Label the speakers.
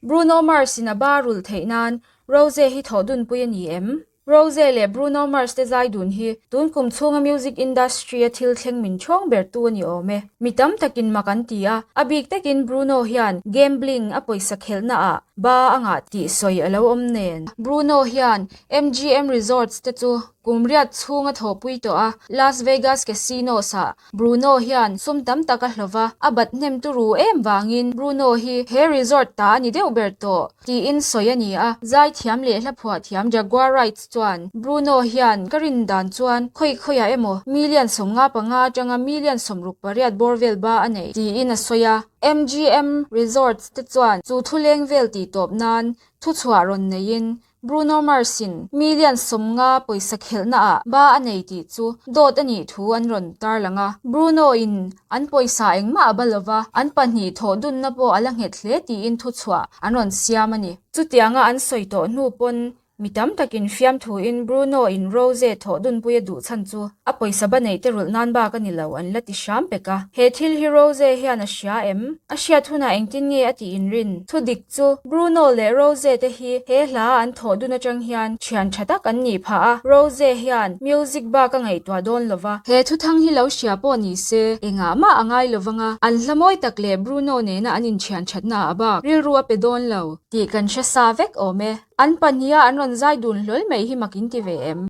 Speaker 1: Bruno Mars in a ba rulh theih nan Rose hi thawh dunpui a ni em? Rose leh Bruno Mars te zai dun hi tun kum chhunga music industry a thil thleng min ṭhawng ber tu a ni awm e. Mi tam takin mak an ti a, a bik takin Bruno hian gambling a pawisa khelhna ah ba a ngah tih sawi a lo awm nen. Bruno hian MGM Resorts te chu kum riat chhunga thawhpui tawh a, Las Vegas Casinos ah Bruno hian sum tam tak a hlawh va, a bat hnem turu em vangin Bruno hi he resort ta a ni deuh ber tawh tiin sawi a ni a. Zaithiam leh hlaphuah thiam Jaguar Wright chuan Bruno hian ka rin dan chuan khawi khawiah emaw million 55 atanga million 68 bawr vel ba a nei tiin a sawi a. MGM Resorts te chuan chu thuleng vel tih tawp nan thuchhuah rawn neiin Bruno Mars in million 50 pawisa khelhna ah ba a nei tih chu dawt a nih thu an rawn tarlang a. Bruno in an pawisa engmah a ba lova, an pahnih thawh dunna pawh a la nghet hle tiin thuchhuah an rawn siam a ni. Chutianga an sawi tawh hnu pawn mi tam takin fiamthuin Bruno in Rose thawh dunpui a duh chhan chu A pawisa ba neih te rulh nan bak a ni lo an la ti hram pek a. He thil hi Rose hian a hria em? A hriat hunah engtin nge a tih inrin? Thu dik chu, Bruno leh Rose te hi he hla an thawh dun atang hian thian tha tak an nih phah a, Rose hian music bak a ngaihtuah dawn lo va. He thuthang hi lo hria pawh ni se, engah mah a ngai lo vang a, an hla mawi tak leh Bruno nena an inthian thatna a bak rilru a pe dawn lo tih kan hre sa vek awm e. An pahniha an rawn zai dun hlawl mai hi mak in ti ve em?